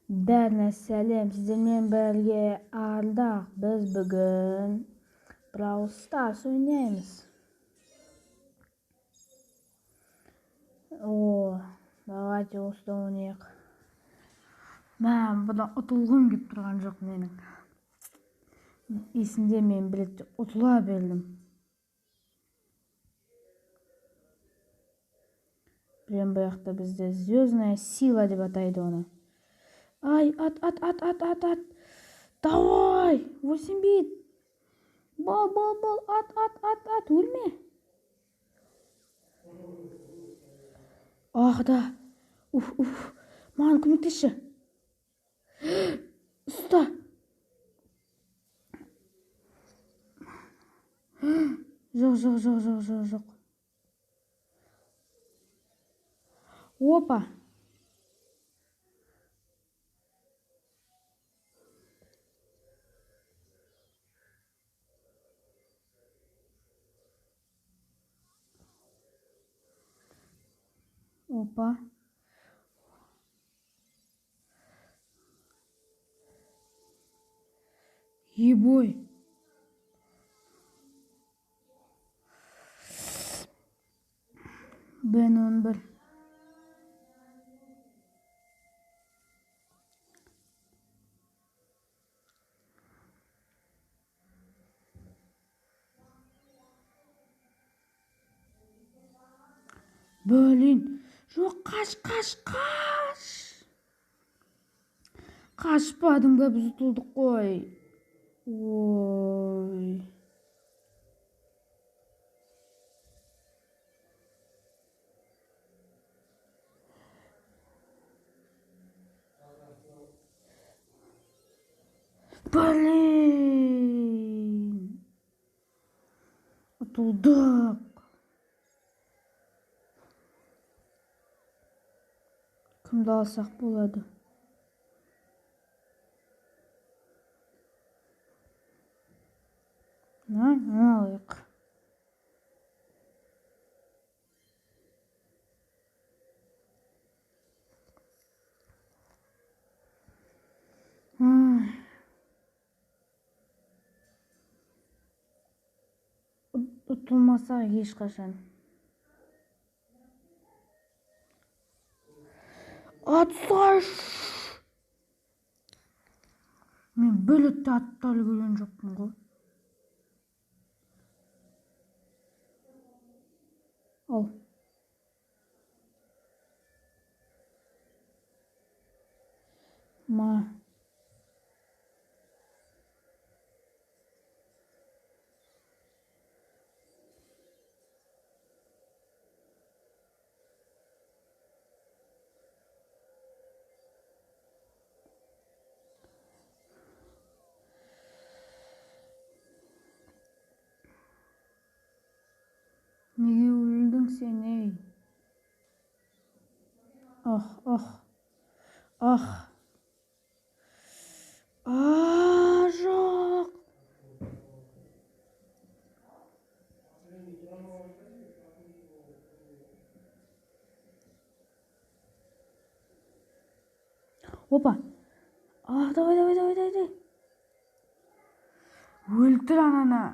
Бәріне сәлем, сіздермен бірге Ардақ. Біз бүгін Brawl Stars ойнаймыз. О, давайте осыда ойнайық. Мә, бұдан ұтылғым кеп тұрған жоқ менің. Есімде мен бір рет ұтыла бердім. Білем, бұл жақта бізде звездная сила деп атайды оны. Ай, ат, ат, ат, ат, ат, ат. Давай, 8 бит. Бол, бол, бол, ат, ат, ат, ат, өлме. Ах, да. Уф, уф. Маған көмектесші. Ұста. Жоқ, жоқ, жоқ, жоқ, жоқ, жоқ. Опа. Опа. Ебой. Бен 11. Блин. Жоқ, қаш, қаш, қаш. Қашпадым ба, біз ұтылдық қой. Ой. Блин. Ұтылдық. Кімді алсақ болады? Мына алайық. Ұтылмасақ ешқашан. Атсайш! Мен бір рет те атты үлгерген жоқпын ғой. Ал. Ма. Неге өлдің сен, ей? Ах, ах, ах. А, жоқ. Опа. Ах, давай, давай, давай, давай, давай. Өлтір ананы.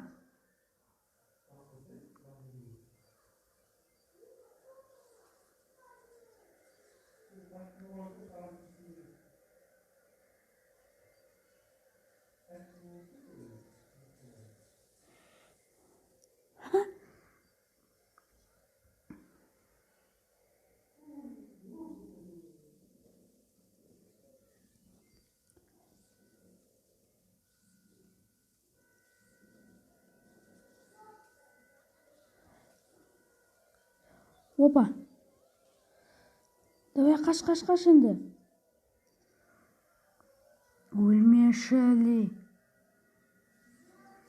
Опа. Давай, қаш, қаш, қаш енді. Өлмеші, Ли.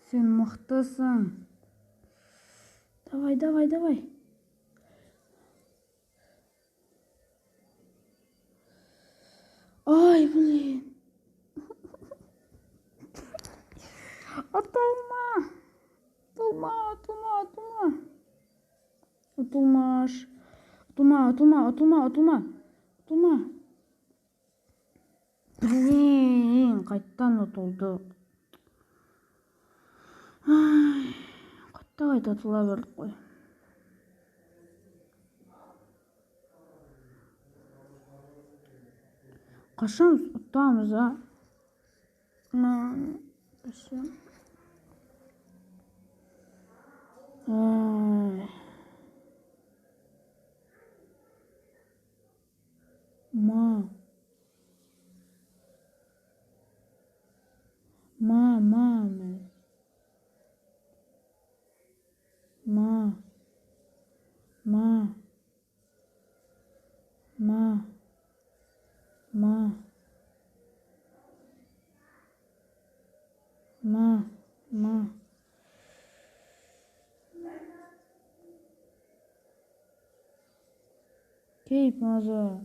Сен мықтысың. Давай, давай, давай. Ай, блин. Ұтылма. Ұтылма, ұтылма, ұтылма. Ұтылмаш. Ұтылма, ұтылма, ұтылма, ұтылма. Ұтылма. Қайттан ұтылдық. Ай, қайта-қайта ұтыла бердік қой. Қашан ұтамыз, а? Ма. Ма, ма, ма. Ма. Ма. Ма. Ма. Ма. Кейп маза.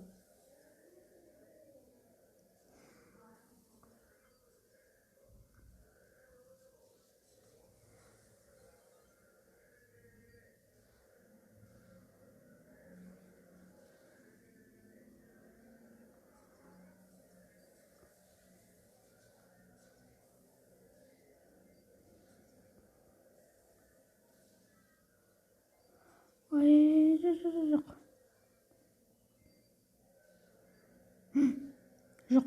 Ай, жоқ. Жоқ.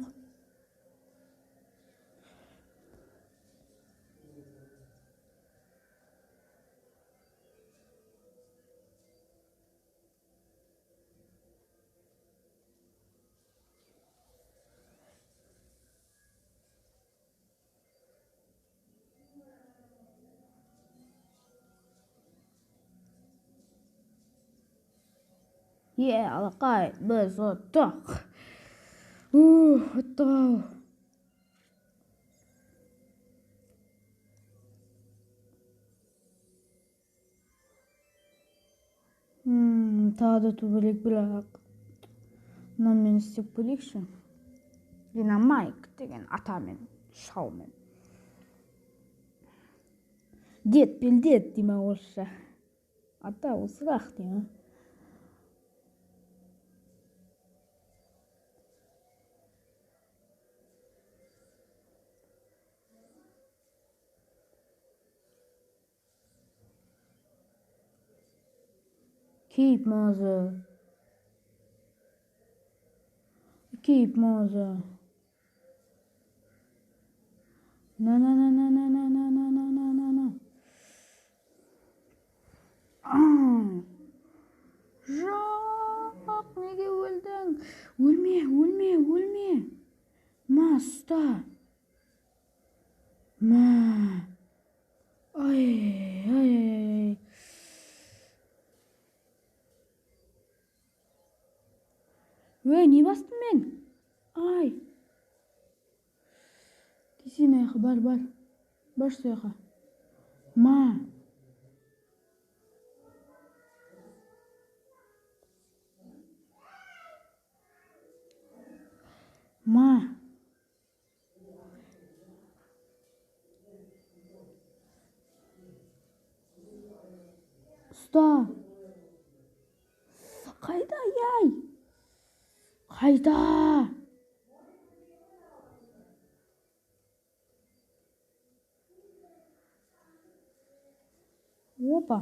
Е, алақай, біз ұттық. Ұттық. Тағы да ұту керек, бірақ. Мынамен істеп көрейікші. Динамайк деген атамен, шалмен. Дед пен дед деймін орысша. Ата осырақ деймін. Кейп маза. Кейп маза. На на на на на на на на на на на на. Жоқ, неге өлдің? Өлме, өлме, өлме. Ма, ұста. Мә. Ай, ай, ай, ай. Өй, не бастым мен? Ай. Тесейін аяққа, бар, бар. Бар сол жаққа. Ма. Ма. Ұста. Қайда, яй? Қайда? Опа.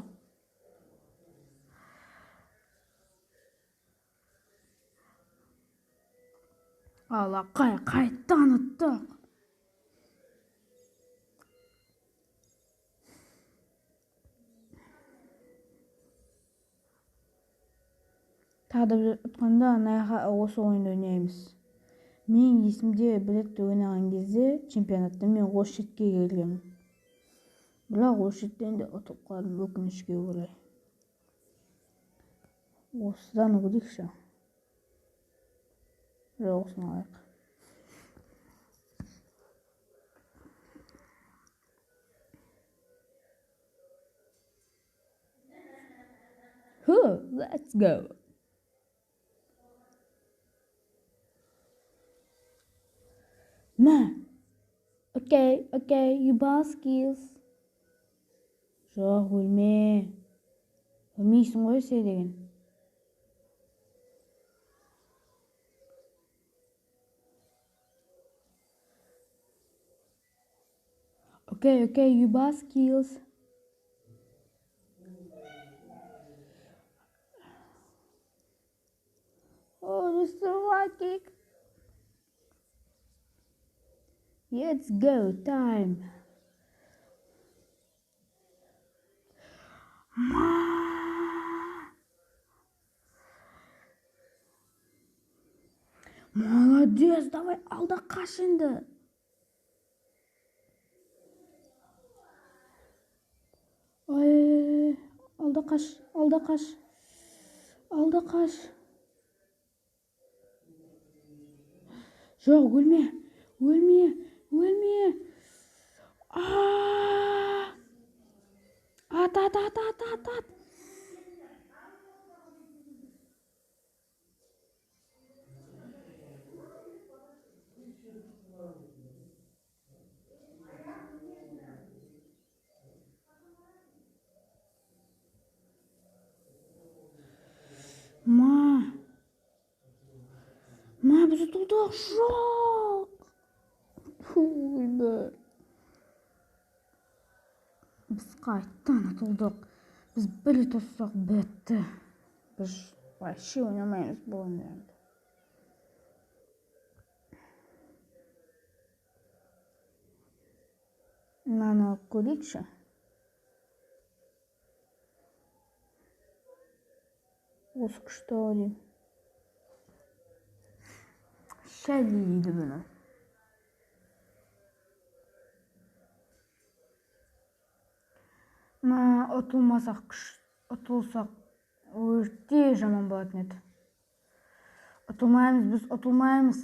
Алақай, қайттан ұттық. Тағы да бір ұтқанда осы ойынды ойнаймыз. Мен есімде бір рет ойнаған кезде чемпионатта мен осы шетке келгенмін. Бірақ осы шеттен де ұтылып қалдым, өкінішке орай. Осыдан көрейікші. Жоқ, осыны алайық. Let's go. Мә. Окей, окей, you boss skills. Жоқ, өлме. Өлмейсің ғой сен деген. Окей, окей, you boss kills. Oh, Mr. Lucky. Let's go, time. Молодец, давай алда қаш енді. Ай, алда қаш, алда қаш, алда қаш. Жоқ, өлме, өлме, өлме. Ат, ат, ат, ат, ат, ат. Ма. Ма, біз ұтылдық. Жоқ. Ойбай. Біз қайттан ұтылдық. Біз бір рет ұтсақ бітті. Біз вообще ойнамаймыз бұл ойынды. Мынаны алып көрейікші. Осы күшті ау деймін. Шәли дейді бұны. Мына ұтылмасақ күш, ұтылсақ өте жаман болатын еді. Ұтылмаймыз, біз ұтылмаймыз.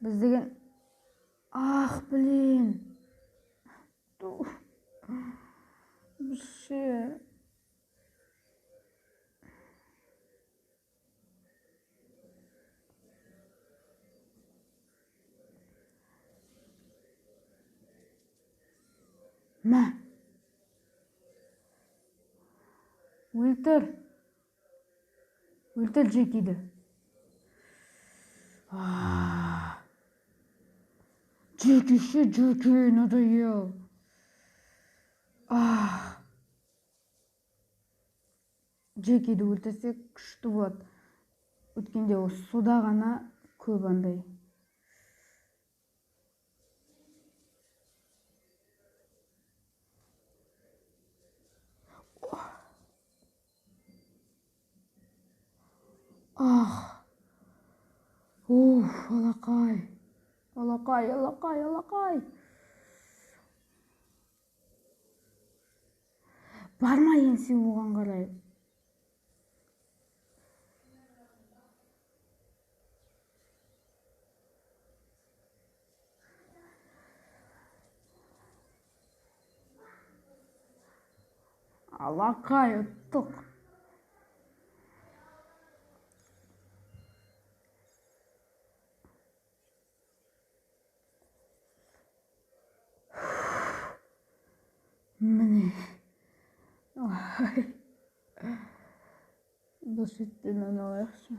Біз деген ах, блин. Біз ше. Мә. Өлтір. Өлтір Джекиді. Джеки ше, Джеки, надоел. Джекиді өлтірсек күшті болады. Өткенде ол суда ғана көп андай. Ах. Уф, алақай. Алақай, алақай, алақай. Барма енді сен оған қарай. Алақай, ұттық. Міне. Ой. Бұл шеттен алайықшы.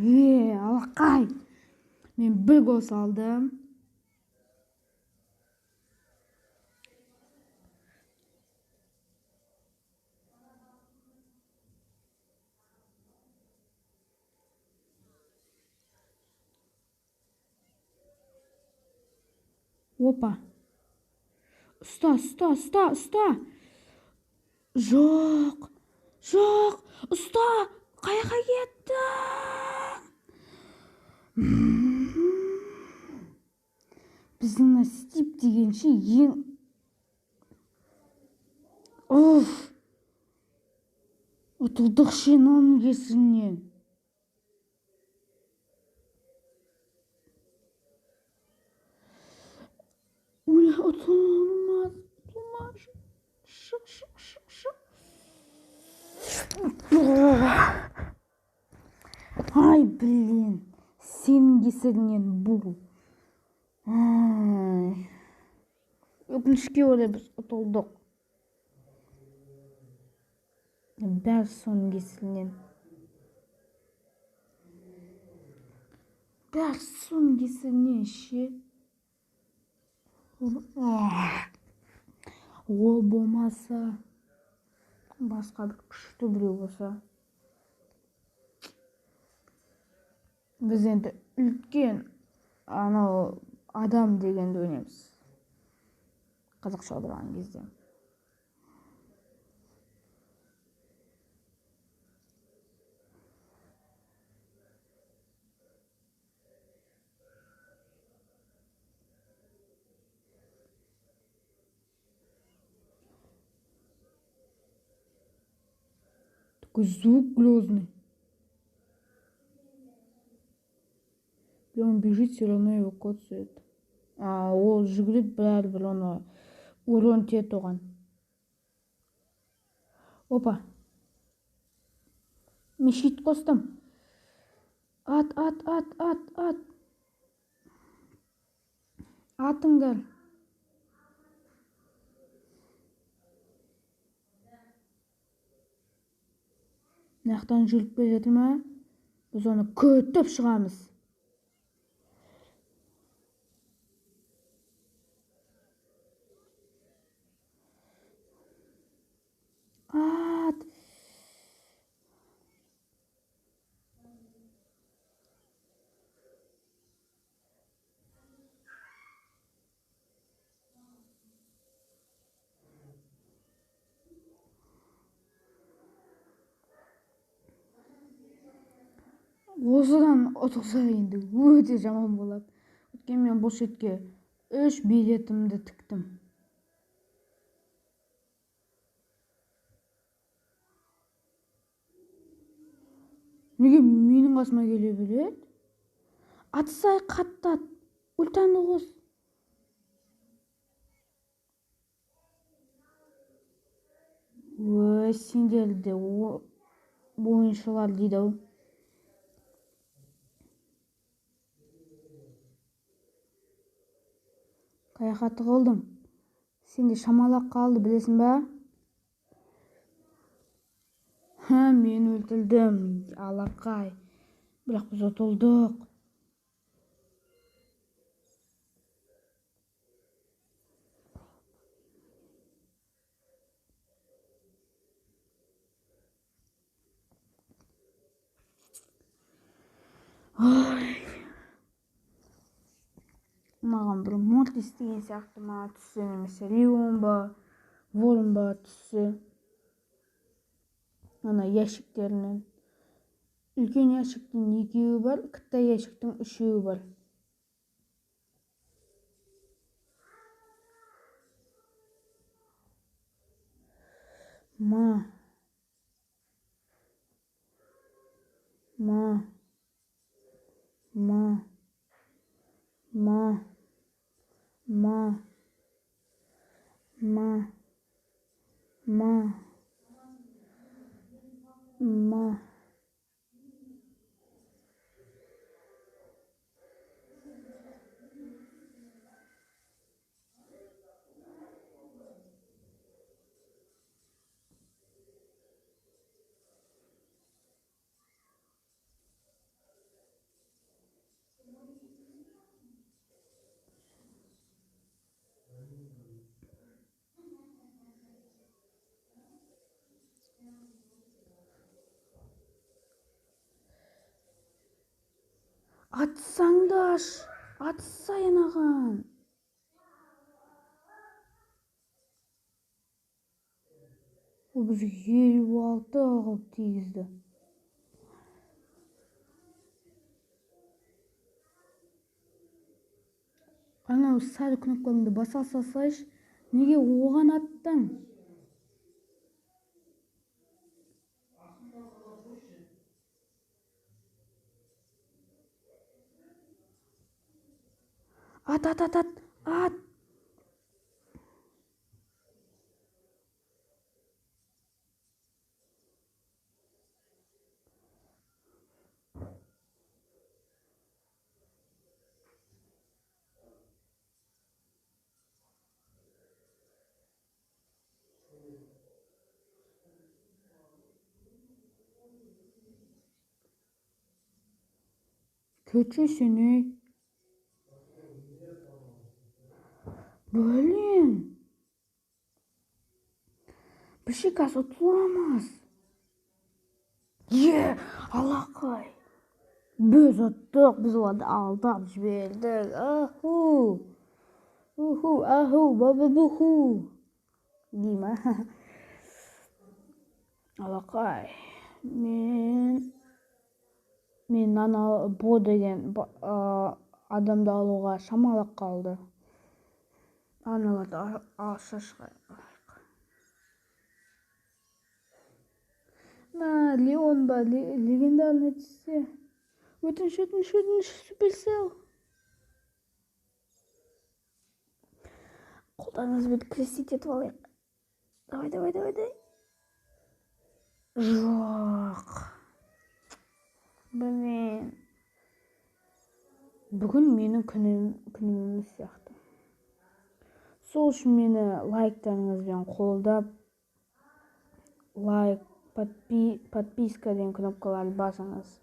Алақай. Мен бір гол салдым. Опа. Ұста, ұста, ұста, ұста. Жоқ. Жоқ. Ұста. Қаяққа кеттің? Біздің мына Стив дегенше ең... Оф! Ұтылдық ше мынаның кесірінен. Өлі, ұтылмас, ұтылмас. кесірінен бұл. Өкінішке орай біз ұтылдық. Бәрі соның кесірінен. Бәрі соның кесірінен ше. Ол болмаса, басқа бір күшті біреу болса. Біз енді үлкен анау адам дегенді ойнаймыз. Қазақша аударған кезде. Такой звук грозный. Он бежит, все равно его коцает. А ол жүгіреді, бәрібір оны урон тиеді оған. Опа. Мен щит қостым. Ат, ат, ат, ат, ат. Атыңдар. Мына жүріп келе жатыр ма? Біз оны күтіп шығамыз. Ат. Осыдан ұтылса енді өте жаман болады. Өйткені мен бұл шетке 3 билетімді тіктім. Неге менің қасыма келе береді? Атсай қатты ат. Ультаны қос. Өй, сендер де ойыншылар дейді ау. Қаяққа тығылдым? Сенде шамалақ қалды, білесің ба? Ха, мен өлтірдім, алақай. Бірақ біз ұтылдық. Ой. Маған бір Мортис деген сияқты ма түссе, немесе Леон ба, Ворон ба түссе. Ана ящиктерінен. Үлкен ящиктің 2-еуі бар, кіттай ящиктің 3-еуі бар. Ма. Ма. Ма. Ма. Ма. Ма. Ма. Ма. Атсаңдаш, атсай анаған. Ол бізге 56 қылып тигізді. Анау сары кнопкаңды баса салсайшы, неге оған аттың? Ат, ат, ат, ат, ат. Кетші сен, ей. Блин. Біз ше қазір ұтыламыз. Е, алақай. Біз ұттық, біз оларды алдап жібердік. Аху. Уху, аху, бабабуху. Дей ма? Алақай. Мен ана Бо деген адамды алуға шамалы қалды. Аналарды аша шығайық. На, Леон ба, легендарный түссе. Өтініш, өтініш, өтініш, Суперсел. Қолдарымызбен крестить етіп алайық. Давай, давай, давай, давай. Жоқ. Блин. Бүгін менің күнім емес сияқты. Сол үшін мені лайктарыңызбен қолдап, лайк, подписка деген кнопкаларды басыңыз.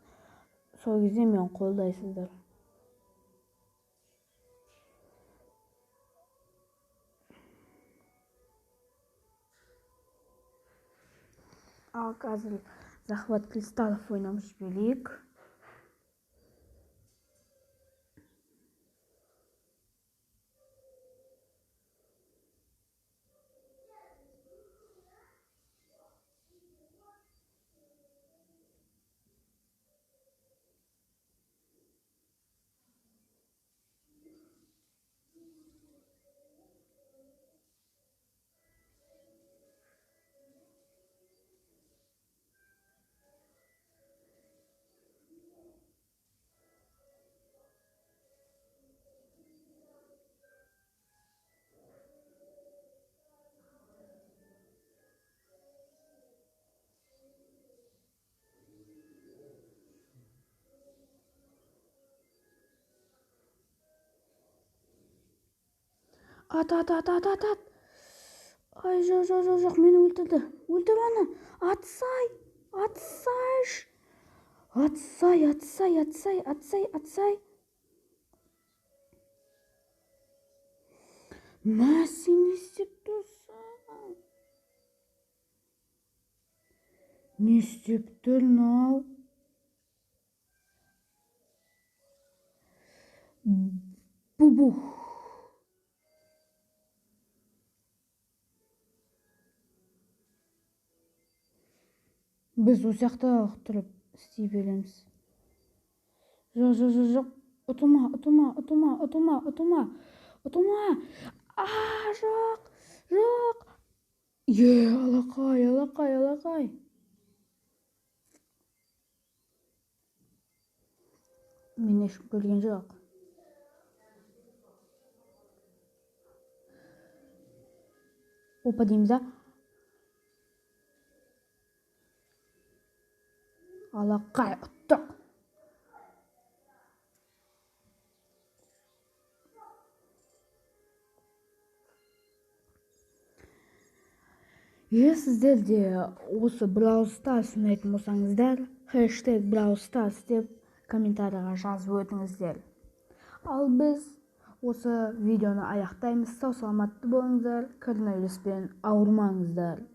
Сол кезде мен қолдайсыздар. Ал қазір захват кристаллов ойнап жіберейік. Ат, ат, ат, ат, ат, ат. Ай, жоқ, жоқ, жоқ, жоқ, мені өлтірді. Өлтір оны. Атсай, атсайш. Атсай, атсай, атсай, атсай, атсай. Мә, сен не істеп тұрсың? Не істеп тұр мынау? Бу-бух. Біз осы жақта тұрып істей береміз. Жоқ, жоқ, жоқ, жоқ. Ұтылма, ұтылма, ұтылма, ұтылма, ұтылма, ұтылма. А, жоқ, жоқ. Е, алақай, алақай, алақай. Мені ешкім көрген жоқ. Опа дейміз, а? Алақай, ұттық. Егер сіздер де осы Brawl Stars ойнайтын болсаңыздар, хэштег Brawl Stars деп комментарийға жазып өтіңіздер. Ал біз осы видеоны аяқтаймыз. Сау саламатты болыңыздар, коронавируспен ауырмаңыздар.